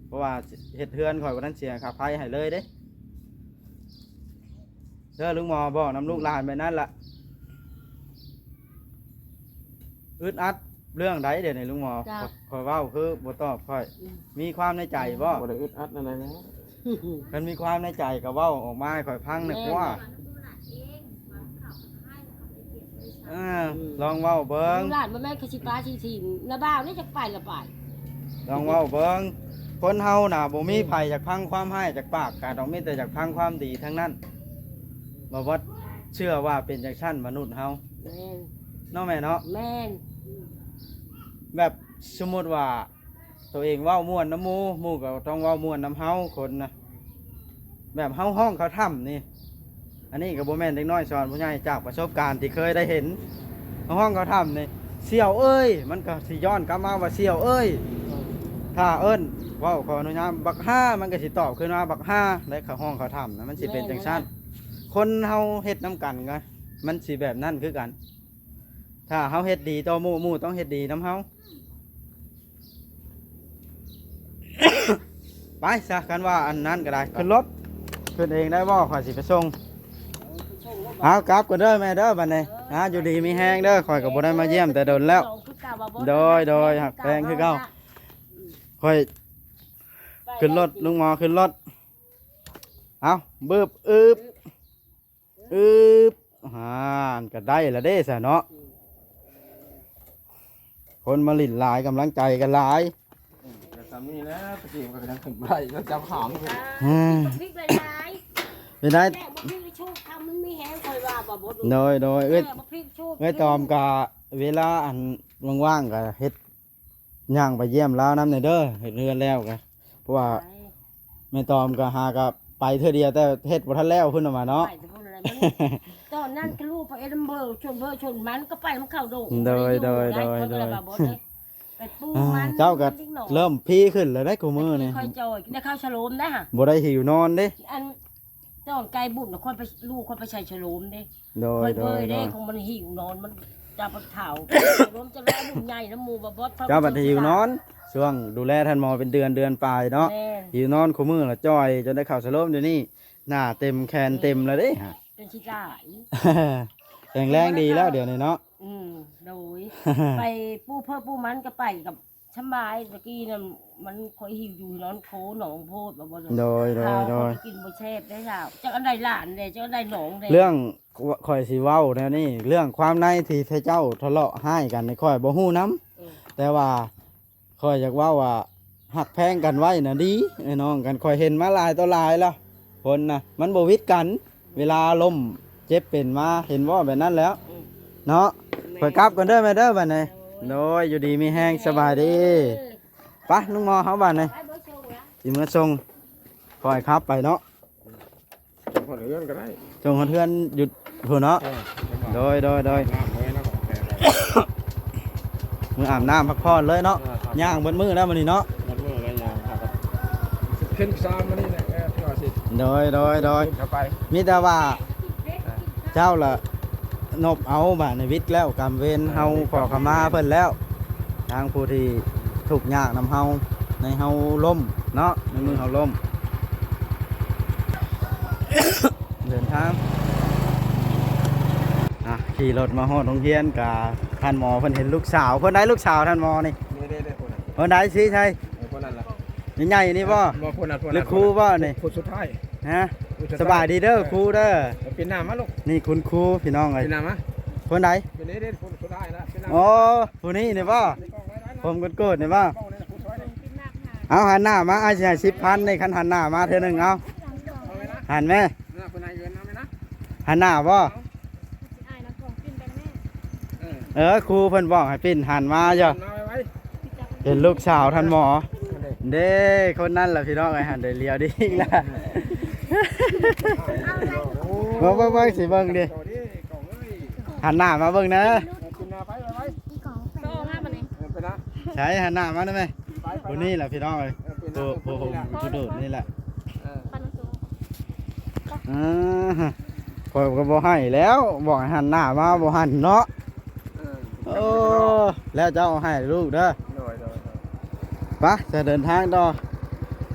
ເພາະວ່າເຮັດເຮືອນຂ້ອຍບໍ່ທັນເສຍຄ່າໄຟໃຫ້ເລີຍເດ້. ເດີລຸງໝໍ ບອກນຳລູກຫຼານແບບນັ້ນລະ. ອຶດອັດເລື່ອງໃດດຽວນີ້ລຸງໝໍ? ຂ້ອຍເວົ້າຄືບໍ່ຕອບຂ້ອຍ. ອືມ ມີຄວາມໃນໃຈບໍ່? ບໍ່ໄດ້ອຶດອັດແນວໃດແລ້ວ ຄັນມີຄວາມໃນໃຈກໍເວົ້າອອກມາໃຫ້ຂ້ອຍຟັງແດ່ກວ່າ. ເອີ ລອງເວົ້າເບິ່ງ ລູກຫຼານບໍ່ແມ່ນຄືຊິປາຊິຖິ້ມ ລະບ່າວນີ້ຈັກໄປລະໄປ. ລອງເວົ້າເບິ່ງ ຄົນເຮົານະບໍ່ມີໃຜຢາກຟັງຄວາມຮ້າຍຈາກປາກກາດອກ ມີແຕ່ຢາກຟັງຄວາມດີທັງນັ້ນ. ບໍ່ວ່າເຊື່ອວ່າເປັນຈັ່ງຊັ້ນມະນຸດເຮົາ. ແມ່ນ ເນາະແມ່ເນາະ. ແມ່ນ ແບບສົມມຸດວ່າໂຕເອງເວົ້າມ່ວນນຳໝູ່ ໝູ່ກໍຕ້ອງເວົ້າມ່ວນນຳເຮົາ ຄົນນະ ແບບເຮົາຮ້ອງເຂົ້າຖ້ຳນີ້ ອັນນີ້ກໍບໍ່ແມ່ນເດັກນ້ອຍສອນຜູ້ໃຫຍ່ ຈາກປະສົບການທີ່ເຄີຍໄດ້ເຫັນ ເຮົາຮ້ອງເຂົ້າຖ້ຳນີ້ ສ່ຽວເອີຍ ມັນກໍຊິຍ້ອນກັບມາວ່າສ່ຽວເອີຍ. ຖ້າເອີ້ນ ເວົ້າຂໍອະນຸຍາດ ບັກຫ່າ ມັນກໍຊິຕອບຄືນມາບັກຫ່າ ໄດ້ເຂົ້າຮ້ອງເຂົ້າຖ້ຳນະ ມັນຊິເປັນຈັ່ງຊັ້ນ. ຄົນເຮົາເຮັດນຳກັນກໍ ມັນຊິແບບນັ້ນຄືກັນ ຖ້າເຮົາເຮັດດີຕໍ່ໝູ່ ໝູ່ຕ້ອງເຮັດດີນຳເຮົາ. ໄປຊະ ຄັນວ່າອັນນັ້ນກໍໄດ້ ຂຶ້ນລົດ ຂຶ້ນເອງໄດ້ບໍ່? ຂ້ອຍຊິໄປສົ່ງ. ເອົາ ກັບກ່ອນເດີແມ່ເດີ ບັດນີ້ ເອີ ຢູ່ດີມີແຮງເດີ ຂ້ອຍກໍບໍ່ໄດ້ມາຢ້ຽມແຕ່ດົນແລ້ວ. ໂດຍ ໂດຍ ຮັກແພງຄືເກົ່າ. ຂ້ອຍຂຶ້ນລົດ ລຸງໝໍຂຶ້ນລົດ. ເອົາ ບຶບ ອຶບ ອຶບ ຫານ ກໍໄດ້ລະເດ້ຊະເນາະ. ອືມ ຄົນມາຫຼິ້ນຫຼາຍ ກຳລັງໃຈກໍຫຼາຍ. ອືມ ກໍຊ່ຳນີ້ແຫຼະ ຕະກີ້ມັນກໍຍັງຂຶ້ນບໍ່ໄດ້ ກໍຈັບຫາງຢູ່. ອືມ ພລິກຫຼາຍໆ ເປັນໄດ? ແມ່ບໍ່ພລິກໂຊກຄຳ ມັນມີແຮງ ຂ້ອຍວ່າບໍ່ ບໍ່ ໂດຍ ໂດຍ ເອື້ອຍ ແມ່ບໍ່ພລິກໂຊກ ເອື້ອຍຕອມກະເວລາອັນວ່າງໆ ກະເຮັດ ຍ່າງໄປຢ້ຽມລາວນຳແດ່ເດີ ເຮັດເຮືອນແລ້ວກະ ເພາະວ່າ ໄປ ແມ່ຕອມກໍຫາກໍໄປເທື່ອດຽວ ແຕ່ເຮັດບໍ່ທັນແລ້ວພຸ້ນນະວ່າເນາະ. ໄປແຕ່ພຸ້ນແຫຼະ ມັນ ຕອນນັ້ນກໍລູກໄປເອັດນຳເບີ ຊົນເບີຊົນມັນກໍໄປນຳເຂົາໂດ. ໂດຍ ໂດຍ ໂດຍ ໂດຍ ໄປປູມັນ ເຈົ້າກໍເລີ່ມພີຂຶ້ນແລ້ວໄດ໋ ຄູ່ມື້ນີ້ ຄ່ອຍຈ່ອຍ ໄດ້ເຂົ້າສະໂລມໄດ໋ຫະ ບໍ່ໄດ້ຫິວນອນເດ້ ອັນ ຕອນໃກ້ບຸນນະ ຂ້ອຍໄປ ລູກຂ້ອຍໄປໃສ່ສະໂລມເດ້. ໂດຍ ຂ້ອຍເບີຍເດ້ ໂດຍ ຂອງມັນຫິວນອນ ມັນຈະປະເຖົາ ສະໂລມຈະໄດ້ບຸນໃຫຍ່ນຳໝູ່ບໍ່ ບໍ່ເທົ່າ ເຈົ້າບັດຫິວນອນ ຊ່ວງດູແລທ່ານໝໍເປັນເດືອນ ເດືອນປາຍເນາະ. ແມ່ນ ຫິວນອນຄູ່ມື້ລະຈ່ອຍ ຈົນໄດ້ເຂົ້າສະໂລມ ດຽວນີ້ໜ້າເຕັມແຂນເຕັມແລ້ວເດ້. ແມ່ນ ຈົນຊິຫຼາຍ ແຂງແຮງດີແລ້ວດຽວນີ້ເນາະ. ອືມ ໂດຍ ໄປປູເພີປູມັນກໍໄປກັບ ສະບາຍ ຕະກີ້ນັ້ນມັນຂ້ອຍຫິວຢູ່ນອນໂຄໜອງໂພດ ວ່າບໍ່ ໂດຍ ໂດຍ ໂດຍ ກິນບໍ່ແຊບໄດ້ລາວ ຈັກອັນໃດຫຼານເດ້ ຈັກອັນໃດໜອງເດ້. ເລື່ອງ ຂ້ອຍຊິເວົ້າແນວນີ້ ເລື່ອງຄວາມໃນທີ່ເຂົາເຈົ້າທະເລາະຮ້າຍກັນນີ້ ຂ້ອຍບໍ່ຮູ້ນຳ ເອີ ແຕ່ວ່າຂ້ອຍຢາກເວົ້າວ່າ ຮັກແພງກັນໄວ້ນະດີ ເອື້ອຍນ້ອງກັນ ຂ້ອຍເຫັນມາຫຼາຍຕໍ່ຫຼາຍແລ້ວ ຄົນນະ ມັນບໍ່ຫວິດກັນ ເວລາລົ້ມເຈັບເປັນມາ ເຫັນບໍ່ ແບບນັ້ນແຫຼະ ອືມ ເນາະ. ແມ່ນ ຂ້ອຍກັບກ່ອນເດີແມ່ເດີ ບາດນີ້ ໂດຍ ໂດຍ ຢູ່ດີມີແຮງ ສະບາຍດີ. ເອີ ໄປ ລຸງໝໍ ເຮົາບາດນີ້ ໄປ ຊິເມືອສົ່ງ ຂ້ອຍຂັບໄປເນາະ. ສົ່ງຮອດເຮືອນກໍໄດ້ ສົ່ງຮອດເຮືອນຢູ່ພຸ້ນເນາະ. ເອີ ໂດຍ ໂດຍ ໂດຍ ອາບນ້ຳເລີຍເນາະ ແປໄປ ມື້ອາບນ້ຳພັກຜ່ອນເລີຍເນາະ. ເອີ ຄັບ ຍ່າງເບິດມື້ແລ້ວມື້ນີ້ເນາະ ເບິດມື້ແລ້ວຍ່າງ ເປັນຊາມມື້ນີ້ແຫຼະ ເອີ ທີ່ວ່າຊິ ໂດຍ ໂດຍ ໂດຍ ເຂົ້າໄປ ມີແຕ່ວ່າ ເອີ ເຈົ້າລະນົບເອົາ ບາດນີ້ຫວິດແລ້ວກຳເວນ ເອີ ເຮົາຂໍຂະມາເພິ່ນແລ້ວ ທາງຜູ້ທີ່ທຸກຍາກນຳເຮົາ ໃນເຮົາລົ້ມເນາະ ໃນມື້ເຮົາລົ້ມ ເດີນທາງ ອ່ະ ຂີ່ລົດມາຮອດໂຮງຮຽນກະ ທ່ານໝໍເພິ່ນເຫັນລູກສາວ ຄົນໃດລູກສາວທ່ານໝໍນີ້? ເດ້ໆໆ ຄົນນັ້ນ ຄົນໃດ? ຊີ້ໃສ່ ເອີ ຄົນນັ້ນລະ ໃຫຍ່ໆນີ້ບໍ່? ບໍ່ ຄົນນັ້ນ ຄົນນັ້ນ ຫຼືຄູບໍ່ນີ້? ຄົນສຸດທ້າຍ ຮະ ຄົນສຸດທ້າຍ ສະບາຍດີເດີ ເອີ ຄູເດີ ເອີ ປິ່ນໜ້າມາລູກ ນີ້ຄຸນຄູພີ່ນ້ອງເອີຍ ປິ່ນໜ້າມາ ຄົນໃດ? ເປັນເດ້ ຄົນສຸດທ້າຍລະ ເປັນໜ້າ ອໍ ຜູ້ນີ້ນີ້ບໍ່? ຜົມໂກດໆນີ້ບໍ່? ເອົາ ຫັນໜ້າມາ ອ້າຍຊິໃຫ້ສິບພັນນີ້ ຄັນຫັນໜ້າມາເທື່ອໜຶ່ງ ເອົາ ຫັນແມ ຫັ້ນໜ້າບໍ່? ເອີ ຄູເພິ່ນບອກໃຫ້ປິ່ນ ຫັນມາຢູ່ ເຫັນລູກສາວທ່ານໝໍ ເດ້ ຄົນນັ້ນລະພີ່ນ້ອງເອີຍ ຫັນໄດ້ຫຼຽວດີອີກລະ ເບິ່ງໆໆ ຊິເບິ່ງດິ ຫັນໜ້າມາເບິ່ງແດ່. ໃສ ຫັນໜ້າມາໄດ້ໄໝ? ຜູ້ນີ້ລະພີ່ນ້ອງເອີຍ ຜູ້ ຜູ້ ຜູ້ໂດດນີ້ລະ ເອີ ຂ້ອຍກໍບໍ່ໃຫ້ແລ້ວ ບອກໃຫ້ຫັນໜ້າມາບໍ່ຫັນເນາະ. ເອີ ໂອ້ ແລ້ວເຈົ້າເອົາໃຫ້ລູກເດີ ໂດຍ ໂດຍ ໂດຍ ໄປ ຈະເດີນທາງຕໍ່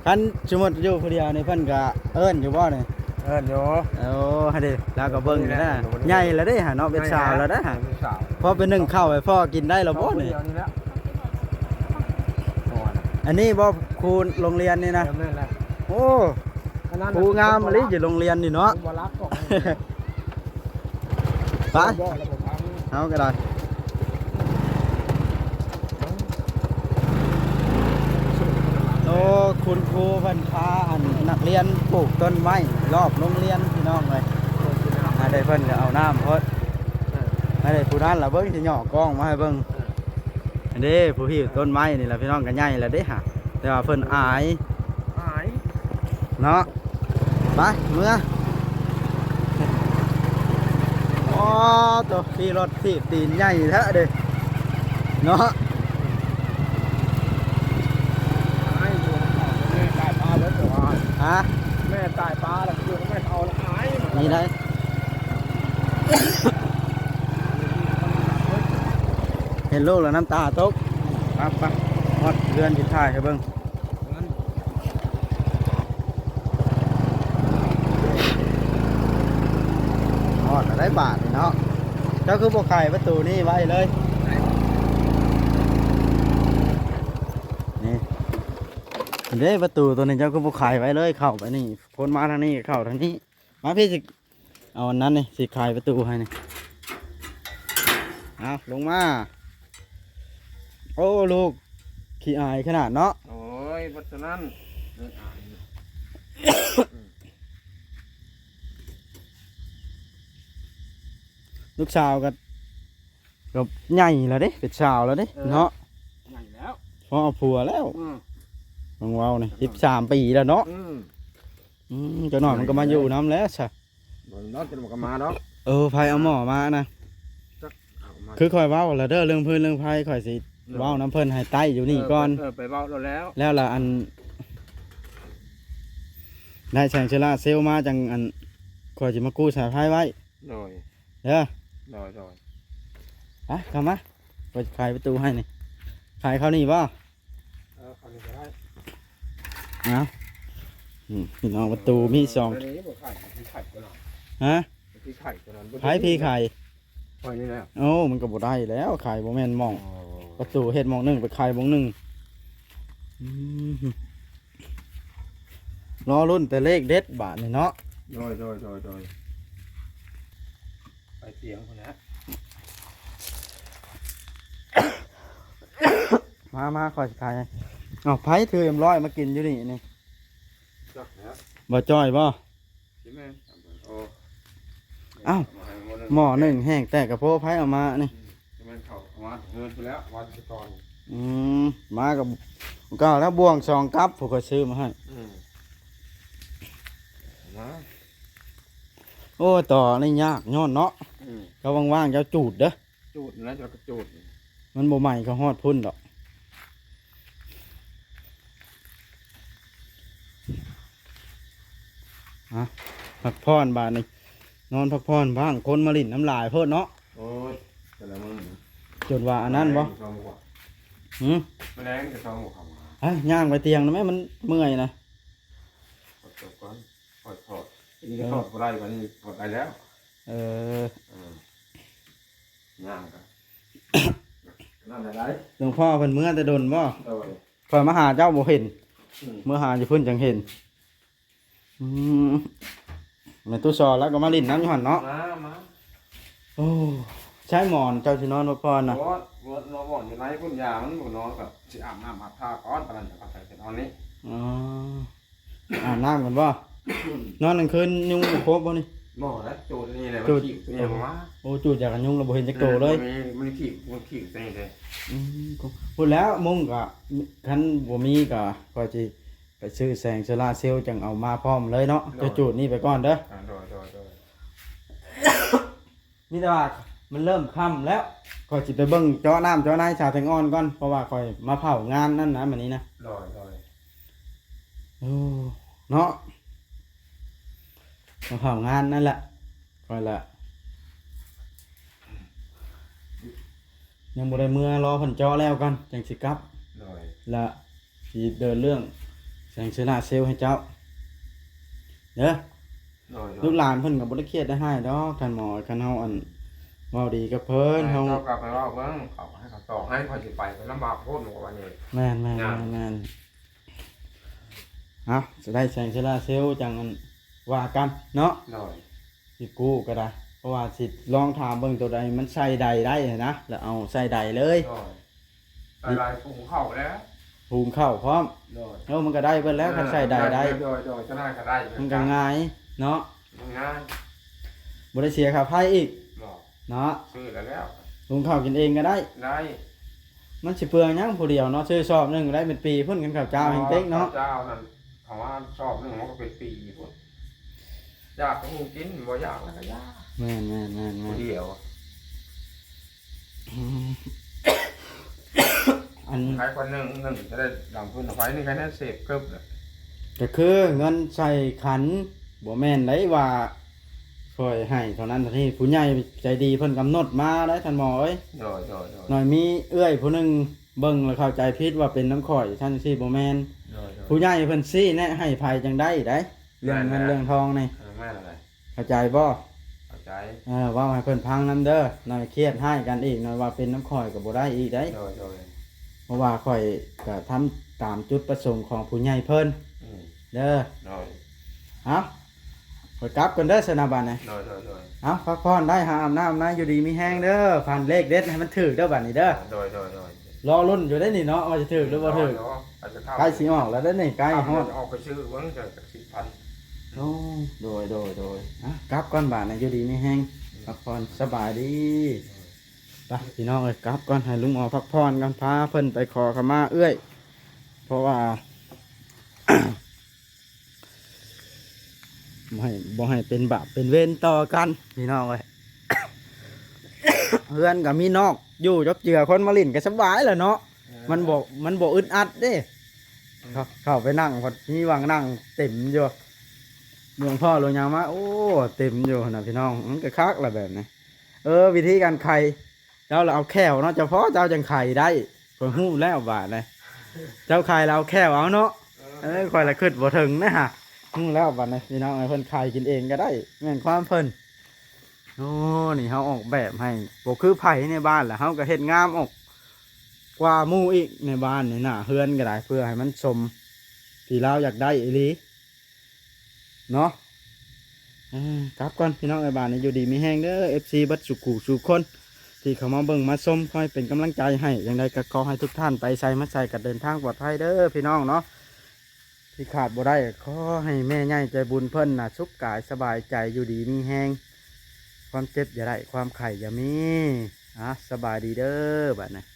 ຄັນສົມມຸດຢູ່ຜູ້ດຽວນີ້ ເພິ່ນກະເອີ້ນຢູ່ບໍ່ນີ້? ເອີ້ນຢູ່ ໂອ້ ຫັ້ນເດ ລາວກໍເບິ່ງຢູ່ນະ ໃຫຍ່ແລ້ວເດ້ຫາເນາະ ເປັນສາວແລ້ວນະຫາ ເປັນສາວ ພໍໄປໜຶ້ງເຂົ້າໃຫ້ພໍ່ກິນໄດ້ແລ້ວບໍ່ນີ້? ອັນນີ້ບໍ່ ຄູໂຮງຮຽນນີ້ນະ? ແມ່ນແຫຼະ ໂອ້ ຄູງາມອີ່ຫຼີຢູ່ໂຮງຮຽນນີ້ເນາະ ບໍ່ລັກອອກ ໄປ ເຮົາກໍໄດ້ ໂອ້ ຄຸນຄູເພິ່ນພາອັນນັກຮຽນປູກຕົ້ນໄມ້ລອບໂຮງຮຽນ ພີ່ນ້ອງເອີຍ ອັນໃດເພິ່ນກໍເອົານ້ຳໂພດ ອັນໃດຜູ້ນັ້ນລະເບິ່ງ ຊິຫຍໍ້ກ້ອງມາໃຫ້ເບິ່ງ ອັນເດ້ ຜູ້ຫິ້ວຕົ້ນໄມ້ນີ້ລະ ພີ່ນ້ອງ ກໍໃຫຍ່ລະເດ້ຫະ ແຕ່ວ່າເພິ່ນອາຍ ອາຍ ເນາະ ໄປ ເມືອ ໂອ້ ໂຕ ຂີ່ລົດຖີບຕີນໃຫຍ່ແທ້ເດ້ ເນາະ ຕາຍປາເບິດ ແຕ່ວ່າ ຮະ ແມ່ຕາຍປາແລ້ວ ແມ່ເອົາອາຍ ນີ້ໄດ້ ເຫັນລູກແລ້ວນ້ຳຕາຕົກ ໄປ ໄປ ຮອດເຮືອນຊິຖ່າຍໃຫ້ເບິ່ງ ຮອດແລ້ວໄດ໋ບາດນີ້ເນາະ ເຈົ້າຄືບໍ່ໄຂປະຕູນີ້ໄວ້ເລີຍ ນີ້ ເດ້ ປະຕູໂຕນີ້ເຈົ້າຄືບໍ່ໄຂໄວ້ເລີຍ ເຂົ້າໄປນີ້ ຄົນມາທາງນີ້ກໍເຂົ້າທາງນີ້ ມາພີ້ ຊິເອົາອັນນັ້ນນີ້ ຊິໄຂປະຕູໃຫ້ນີ້ ເອົາ ລົງມາ ໂອ້ ລູກ ຂີ້ອາຍຂະໜາດເນາະ ໂອ້ຍ ບໍ່ເທົ່ານັ້ນ ເລື່ອງອາຍ ລູກສາວກໍ ກໍໃຫຍ່ແລ້ວເດ້ ເປັນສາວແລ້ວເດ້ ເອີ ເນາະ ໃຫຍ່ແລ້ວ ພໍເອົາຜົວແລ້ວ ອືມ ເບິ່ງເວົ້ານີ້ ສິບສາມປີແລ້ວເນາະ ອືມ ອືມ ຈັກໜ້ອຍມັນກໍມາຢູ່ນຳແລ້ວຊະ ບໍ່ນອນ ມັນກໍມາດອກ ເອີ ໃຜເອົາໝໍມານະ ຈັກເອົາມາ ຄືຂ້ອຍເວົ້າລະເດີ ເລື່ອງຟືນເລື່ອງໄຟ ຂ້ອຍຊິ ເອີ ເວົ້ານຳເພິ່ນໃຫ້ໄຕ້ຢູ່ນີ້ກ່ອນ ເອີ ໄປເວົ້າແລ້ວ ແລ້ວລະອັນ ໄດ້ແສງໂຊລາເຊວມາ ຈັ່ງອັນ ຂ້ອຍຊິມາກູ້ສາຍໄຟໄວ້ ໂດຍ ເດີ ໂດຍ ໂດຍ ໄປ ເຂົ້າມາ ຂ້ອຍຊິໄຂປະຕູໃຫ້ນີ້ ໄຂເຂົ້ານີ້ບໍ່? ເອີ ເຂົ້ານີ້ກໍໄດ້ເນາະ ອືມ ພີ່ນ້ອງ ປະຕູມີສອງ ເອີ ໂຕນີ້ບໍ່ໄຂ ທີ່ໄຂຕົວນັ້ນ ຮະ? ທີ່ໄຂຕົວນັ້ນ ໃຜທີ່ໄຂ? ຂ້ອຍນີ້ແຫຼະ ໂອ້ ມັນກໍບໍ່ໄດ້ແລ້ວ ໄຂບໍ່ແມ່ນໝ່ອງ ໂອ້ ປະຕູເຮັດໝ່ອງໜຶ່ງ ໄປໄຂໝ່ອງໜຶ່ງ ອືມ ລໍລຸ້ນແຕ່ເລກເດັດບາດນີ້ເນາະ ໂດຍ ໂດຍ ໂດຍ ໂດຍ ໄປຕຽງພຸ້ນນະ ມາ ມາ ຂ້ອຍຊິຂາຍໃຫ້ ເອົາ ໃຜຖືເອັມຮ້ອຍມາກິນຢູ່ນີ້ນີ້ ຈັກແລ້ວ ບໍ່ຈ້ອຍບໍ່? ຊິແມ່ນ ໂອ້ ເອົ້າ ເອົາໃຫ້ໝໍ້ໜຶ່ງ ໝໍ້ໜຶ່ງແຫ້ງແຕກກະໂພ ໃຜເອົາມານີ້ ອືມ ຊິແມ່ນເຂົາເອົາມາເຮືອນພຸ້ນແລ້ວ ວ່າແຕ່ກ່ອນ ອືມ ມາກັບ ກໍແລ້ວ ບ່ວງສອງກັບ ຜູ້ຂ້ອຍຊື້ມາໃຫ້ ອືມ ມາ ໂອ້ ຕໍ່ນີ້ຍາກ ຍ້ອນເນາະ ອືມ ເຈົ້າວ່າງໆ ເຈົ້າຈູດເດີ ຈູດນະ ເຈົ້າກໍຈູດ ມັນບໍ່ໄໝ້ເຂົ້າຮອດພຸ້ນດອກ ອະ ພັກຜ່ອນບາດນີ້ ນອນພັກຜ່ອນບ້າງ ຄົນມາຫຼິ້ນນຳຫຼາຍໂພດເນາະ ໂອ້ຍ ແຕ່ລະມື້ ຈົນວ່າອັນນັ້ນບໍ່? ແມງຊອມກວ່າ ຫື? ແມງຈະຊອມກວ່າເຂົ້າມາ ເອີ ຍ່າງໄປຕຽງນະແມ່ ມັນເມື່ອຍນະ ຂໍດຕົກກ່ອນ ຄ່ອຍຖອດ ອັນນີ້ກໍຖອດບໍ່ໄດ້ ບາດນີ້ຖອດໄດ້ແລ້ວ ເອີ ເອີ ຍ່າງກໍ ນັ້ນແຫຼະໄດ ຫຼວງພໍ່ເພິ່ນເມືອແຕ່ດົນບໍ່? ໂດຍ ຂ້ອຍມາຫາເຈົ້າບໍ່ເຫັນ ອືມ ເມືອຫາຢູ່ພຸ້ນຈັ່ງເຫັນ ອືມ ແມ່ຕູ້ສອນລາວກໍມາຫຼິ້ນນຳຢູ່ຫັ້ນເນາະ ມາ ມາ ໂອ້ ໃຊ້ໝອນເຈົ້າຊິນອນພັກຜ່ອນນະ ບໍ່ ບໍ່ ນອນໝອນຢູ່ໃນພຸ້ນ ຢາມັນບໍ່ນອນ ກໍຊິອາບນ້ຳອາບທ່າກ່ອນ ປານນັ້ນຈະພາກັນໄປນອນນີ້ ອໍ ອາບນ້ຳກ່ອນບໍ່? ນອນກາງຄືນຍຸງບໍ່ຄົບບໍ່ນີ້? ບໍ່ແລ້ວ ຈູດນີ້ແຫຼະ ຈູດ ມັນຂີ້ຕົວນີ້ອອກມາ ໂອ້ ຈູດຢາກັນຍຸງແລ້ວບໍ່ເຫັນຈັກໂຕເລີຍ ເອີ ມັນຂີ້ ມັນຂີ້ຕົວນີ້ເດ້ ອືມ ພຸ້ນແລ້ວ ມຸ້ງກໍຄັນບໍ່ມີກໍຂ້ອຍຊິໄປຊື້ແສງໂຊລາເຊວ ຈັ່ງເອົາມາພ້ອມເລີຍເນາະ ໂດຍ ເຈົ້າຈູດນີ້ໄປກ່ອນເດີ ອ່າ ໂດຍ ໂດຍ ໂດຍ. ມີແຕ່ວ່າມັນເລີ່ມຄ່ຳແລ້ວ ຂ້ອຍຊິໄປເບິ່ງເຈາະນ້ຳເຈາະໃນສາວແຕງອ່ອນກ່ອນ ເພາະວ່າຂ້ອຍມາເຝົ້າງານນັ້ນນະ ມື້ນີ້ນະ ໂດຍ ໂດຍ ໂອ້ ເນາະ ມາເຝົ້າງານນັ້ນແຫຼະ ຂ້ອຍລະ ຍັງບໍ່ໄດ້ເມືອ ລໍເພິ່ນເຈາະແລ້ວກ່ອນ ຈັ່ງຊິກັບ ໂດຍ ລະຊິເດີນເລື່ອງແສງໂຊລາເຊວໃຫ້ເຈົ້າເດີ ໂດຍ ໂດຍ ລູກຫຼານເພິ່ນກໍບໍ່ໄດ້ຄຽດໄດ້ຮ້າຍດອກ ທ່ານໝໍ ຄັນເຮົາ ອັນ ເວົ້າດີກັບເພິ່ນ ເອີ ເຮົາ ເຈົ້າກໍໄປເວົ້າເບິ່ງ ເຂົາໃຫ້ເຂົາຕອກໃຫ້ ຂ້ອຍຊິໄປ ໄປລຳບາກໂພດ ໝູ່ວ່ານີ້ ແມ່ນໆໆໆ ເອົາ ຊິໄດ້ແສງໂຊລາເຊວຈັ່ງ ອັນ ວ່າກັນເນາະ ໂດຍ ຊິກູ້ກໍໄດ້ ເພາະວ່າຊິລອງຖາມເບິ່ງໂຕໃດມັນໃສ່ໄດໄດ້ຫັ້ນນະ ແລ້ວເອົາໃສ່ໄດເລີຍ ໂດຍ ໃສ່ໄດ ຫຸງເຂົ້າແລ້ວ ຫຸງເຂົ້າພ້ອມ ໂດຍ ໂອ້ ມັນກໍໄດ້ເບິດແລ້ວ ເອີ ຄັນໃສ່ໄດໄດ້ ໂດຍ ໂດຍ ໂດຍ ເຈົ້ານາຍກໍໄດ້ເໝືອນກັນ ມັນກໍງ່າຍເນາະ ມັນງ່າຍ ບໍ່ໄດ້ເສຍຄ່າໄຟອີກ ບໍ່ ເນາະ ຊື້ແລ້ວ ຫຸງເຂົ້າກິນເອງກໍໄດ້ ໄດ້ ມັນຊິເປືອງຫຍັງຜູ້ດຽວເນາະ ຊື້ຊອບໜຶ່ງໄດ້ເປັນປີພຸ້ນ ຄັນເຂົ້າຈ້າວແຮງເຕັກເນາະ ເຂົ້າຈ້າວນັ້ນ ເຂົາວ່າຊອບໜຶ່ງມັນກໍເປັນປີພຸ້ນ ຢາກກໍຫຸງກິນ ບໍ່ຢາກແລ້ວກໍຢ່າ ແມ່ນໆໆໆ ຜູ້ດຽວ ອືມ ອັນ ໃຫ້ຄົນໜຶ່ງ ໜຶ່ງຈະໄດ້ດັງຟືນດັງໄຟ ນີ້ກໍໄດ້ເສບເກີບແຫຼະ ກໍຄືເງິນໃສ່ຂັນ ບໍ່ແມ່ນໄດ້ວ່າຂ້ອຍໃຫ້ເທົ່ານັ້ນເທົ່ານີ້ ຜູ້ໃຫຍ່ໃຈດີເພິ່ນກຳນົດມາໄດ໋ ທ່ານໝໍເອີຍ ໂດຍໆໆ ໜ້ອຍມີເອື້ອຍຜູ້ໜຶ່ງເບິ່ງແລ້ວເຂົ້າໃຈຜິດວ່າເປັນນຳຂ້ອຍ ຊັ້ນຊີ້ບໍ່ແມ່ນ ໂດຍໆ ຜູ້ໃຫຍ່ເພິ່ນຊີ້ແນະໃຫ້ໃຜຈັ່ງໄດ້ໄດ໋ ເລື່ອງເງິນເລື່ອງທອງນີ້ ເອີ ແມ່ນແຫຼະ ເຂົ້າໃຈບໍ່? ເຂົ້າໃຈ ເອີ ເວົ້າໃຫ້ເພິ່ນຟັງນຳເດີ ໜ້ອຍຄຽດຮ້າຍກັນອີກ ໜ້ອຍວ່າເປັນນຳຂ້ອຍກໍບໍ່ໄດ້ອີກໄດ໋ ໂດຍໆ ເພາະວ່າຂ້ອຍກໍທຳຕາມຈຸດປະສົງຂອງຜູ້ໃຫຍ່ເພິ່ນ ອືມ ເດີ ໂດຍ ເອົາ ຂ້ອຍກັບກ່ອນເດີ ຊັ້ນນະ ບາດນີ້ ໂດຍໆໆ ເອົາ ພັກຜ່ອນໄດ້ ຫາອາບນ້ຳອາບໃນ ຢູ່ດີມີແຮງເດີ ຝັນເລກເດັດໃຫ້ມັນຖືກເດີ ບາດນີ້ເດີ ໂດຍໆໆ ລໍລຸ້ນຢູ່ເດ້ນີ້ເນາະ ວ່າຊິຖືກຫຼືບໍ່ຖືກ ໃກ້ຊິອອກແລ້ວເດ້ນີ້ ໃກ້ຮອດ ອອກໄປຊື້ເບິ່ງຈັກສິບພັນ ໂອ້ ໂດຍໆໆ ອ່ະ ກັບກ່ອນບາດນີ້ ຢູ່ດີມີແຮງ ອືມ ພັກຜ່ອນ ສະບາຍດີ ອືມ ໄປ ພີ່ນ້ອງເອີຍ ກັບກ່ອນ ໃຫ້ລຸງອໍພັກຜ່ອນກ່ອນ ພາເພິ່ນໄປຂໍຂະມາເອື້ອຍ ເພາະວ່າ ບໍ່ໃຫ້ ບໍ່ໃຫ້ເປັນບາບເປັນເວນຕໍ່ກັນ ພີ່ນ້ອງເອີຍ ເຮືອນກໍມີນອກ ຢູ່ຈອບເຈືອ ຄົນມາຫຼິ້ນກໍສະບາຍແຫຼະເນາະ ເອີ ມັນບໍ່ ມັນບໍ່ອຶດອັດເດ້ ເອີ ເຂົ້າ ເຂົ້າໄປນັ່ງ ມີຫວ່າງນັ່ງເຕັມຢູ່ ຫຼວງພໍ່ຫຼວງຫຍັງມາ ໂອ້ ເຕັມຢູ່ນະພີ່ນ້ອງ ມັນກໍຄັກລະແບບນີ້. ເອີ ວິທີການໄຂ ເຈົ້າລະເອົາແຂ້ວເນາະ ເຈົ້າພໍ່ເຈົ້າຈັ່ງໄຂໄດ້. ຂ້ອຍຮູ້ແລ້ວບາດນີ້ ເຈົ້າໄຂລະເອົາແຂ້ວເອົາເນາະ. ເອີ ຂ້ອຍລະຄິດບໍ່ເຖິງນະ ຮູ້ແລ້ວບາດນີ້ພີ່ນ້ອງເອີຍ ເພິ່ນໄຂກິນເອງກໍໄດ້ ແມ່ນຄວາມເພິ່ນ. ໂອ້ ນີ້ເຮົາອອກແບບໃຫ້ ບໍ່ຄືໃຜໃນບ້ານລະ ເຮົາກໍເຮັດງາມອອກກວ່າໝູ່ອີກໃນບ້ານນີ້ ໜ້າເຮືອນກໍໄດ້ ເພື່ອໃຫ້ມັນສົມທີ່ລາວຢາກໄດ້ອີ່ຫຼີເນາະ. ເອີ ກັບກ່ອນພີ່ນ້ອງເອີຍ ບາດນີ້ຢູ່ດີມີແຮງເດີ ເອັຟຊີ ເບິດສູ່ຄູ່ສູ່ຄົນ ທີ່ເຂົ້າມາເບິ່ງມາຊົມ ຂໍໃຫ້ເປັນກຳລັງໃຈໃຫ້. ຈັ່ງໃດກໍຂໍໃຫ້ທຸກທ່ານໄປໃສມາໃສກໍເດີນທາງປອດໄພເດີພີ່ນ້ອງເນາະ. ທີ່ຂາດບໍ່ໄດ້ກໍຂໍໃຫ້ແມ່ໃຫຍ່ໃຈບຸນເພິ່ນນະ ສຸກກາຍສະບາຍໃຈ ຢູ່ດີມີແຮງ ຄວາມເຈັບຢ່າໄດ້ ຄວາມໄຂ້ຢ່າມີ. ອາ ສະບາຍດີເດີບາດນີ້.